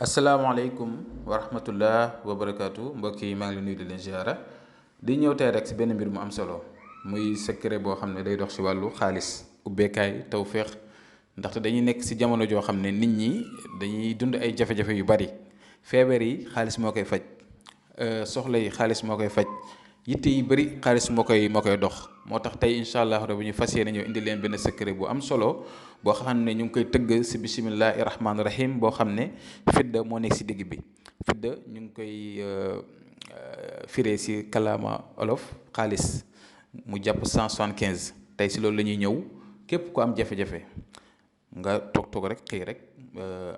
asalaamaaleykum wa rahmatullah wa barakaatu mbokk yi maa ngi leen nuyu di leen ziara di ñëw tey rek si benn mbir mu am solo muy secret boo xam ne day dox si wàllu xaalis ubbeekaay tawféex ndaxte dañuy nekk si jamono joo xam ne nit ñi dañuy dund ay jafe-jafe yu bari feebar yi xaalis moo koy faj soxla yi xaalis moo koy faj yitte yi bëri xaalis moo koy dox moo tax tey incha allah rabi ñu fas yéene ñëw indi leen benn secret bu am solo boo xam ne ñu ngi koy tëgg si bisimillahi rahmaani rahim boo xam ne fidda moo nekk si digg bi fidda ñu ngi koy firee si kalaama olof xaalis mu jàpp 175 tey si loolu la ñuy ñëw képp ku am jafe-jafe nga toog rek xëy rek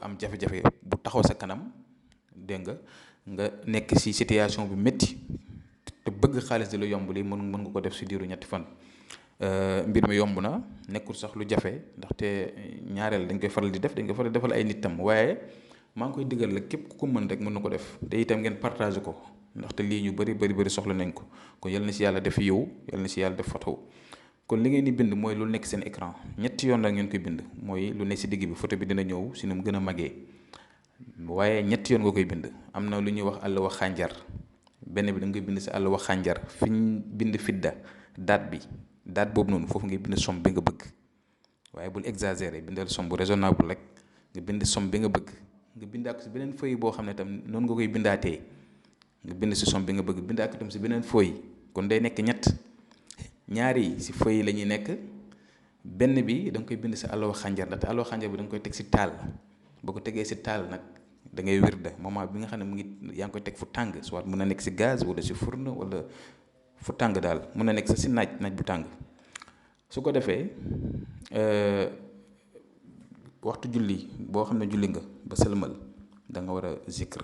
am jafe-jafe bu taxaw sa kanam dégg nga nekk si situation bu métti te bëgg xaalis di la yomb li mën nga ko def si diiru ñetti fan mbir mi yomb na nekkul sax lu jafe ndaxte ñaareel dañ koy faral di defal ay nit tam waaye maa ngi koy digal la képp ku ko mën rek mën na ko def te itam ngeen partage ko ndaxte lii ñu bëri soxla nañ ko kon yal na si yàlla def yiw yal na si yàlla def photo kon li ngeen di bind mooy lu nekk seen écran ñetti yoon la ngeen koy bind mooy lu nekk si digg bi photo bi dina ñëw si nu mu gën a magee waaye ñetti yoon nga koy bind am na lu ñuy wax àll wax xànjar benn bi da nga koy bind si àll wax xànjar fi ñu bind fidda date boobu noonu foofu ngay bind somme bi nga bëgg waaye bul exagérer bindal somme bu raisonnable rek nga bind somme bi nga bëgg nga bindaat ko si beneen feuille boo xam ne tam noonu nga koy bindaatee nga bind si somme bi nga bëgg bindaat ko tam si beneen feuille kon day nekk ñaari yi si feuille la ñuy nekk benn bi da nga koy bind si àll wax xànjar ndaxte àll wax xànjar bi da nga koy teg si taal boo ko tegee si taal nag da ngay wirda moment bi nga xam ne mu ngi yaa ngi koy teg fu tàng soit mën na nekk si gaz wala si fourne wala fu tàng daal mën na nekk sa si naaj bu tàng su ko defee waxtu julli boo xam ne julli nga ba sëlmal da nga war a zikr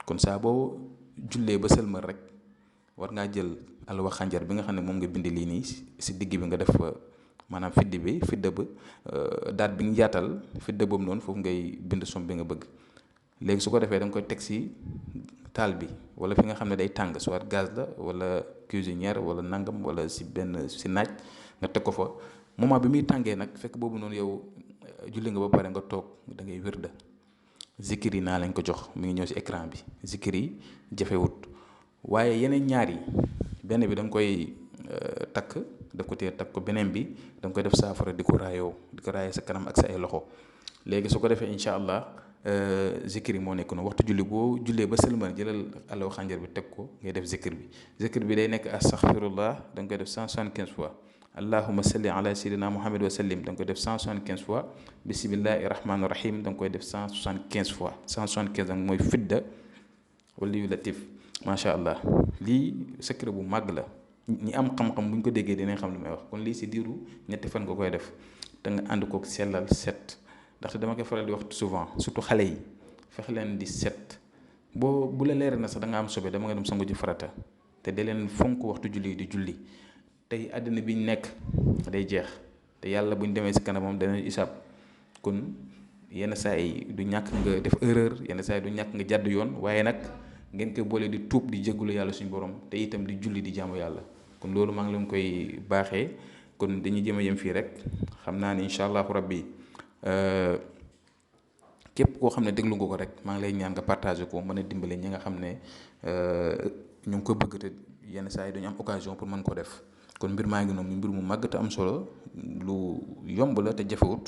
kon saa boo jullee ba sëlmal rek war ngaa jël alwa xànjar bi nga xam ne moom nga bind lii nii si digg bi nga def maanaam fidda ba daat bi nga yaatal fidda boobu noonu foofu ngay bind som bi nga bëgg léegi su ko defee da nga koy teg si taal bi wala fi nga xam ne day tàng soit gaz la wala cuisinière wala nangam wala si naaj nga teg ko fa moment bi muy tàngee nag fekk boobu noonu yow julli nga ba pare nga toog da ngay wirda zikir yi naa lañ ko jox mi ngi ñëw si écran bi zikir yi jafewut waaye yeneen ñaar yi benn bi da nga koy takk daf ko téye takk ko beneen bi da nga koy def saafara di ko raayee sa kanam ak sa ay loxo léegi su ko defee incha allah zikir yi moo nekk noonu waxtu julli boo jullee ba sëlmal jëlal alaw xànjar bi teg ko ngay def zikir bi day nekk astaghfirullah da nga koy def 175 fois allahumma salli ala sayyidina muhammad wa sallim da nga koy def 175 fois bismillahi rahmaani rahim da nga koy def 175 fois 175 nag mooy fidda wala yu latif macha allah lii secret bu màgg la ñi am xam-xam bu ñu ko déggee dinañ xam li may wax kon lii si diiru ñetti fan nga koy def te nga ànd koog sellal set ndaxte dama koy faral di wax souvent surtout xale yi fexe leen di set bu la leer na sax da nga am sobe dama nga dem sangu ji farata te da leen fonk waxtu julli di julli tey àddina bi ñu nekk day jeex te yàlla bu ñu demee si kanamam danañ isaab kon yenn saa yi du ñàkk nga def erreur yenn saa yi du ñàkk nga jàdd yoon waaye nag ngeen koy boole di tuub di jégalu yàlla suñu borom te itam di julli di jaamu yàlla kon loolu maa ngi leen koy baaxee kon dañuy jëm a yem fii rek xam naa ni incha allahu rabbi képp koo xam ne déglu nga ko rek maa ngi lay ñaan nga partagé ko mën a dimbale ñi nga xam ne ñu ngi ko bëgg te yenn saa yi duñu am occasion pour mën ko def kon mbir maa ngi noonu mbir mu màgg te am solo lu yomb la te jafewut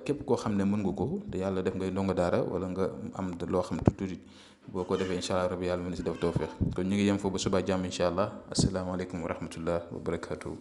képp koo xam ne mën nga ko te yàlla def ngay ndongo daara wala nga am loo xam tuuti boo ko defee incha allah rabbi yàlla mën na si def tawfeex kon ñu ngi yem foofu ba suba jàmm incha allah asalaamaaleykum wa rahmatullah wa barakaatu.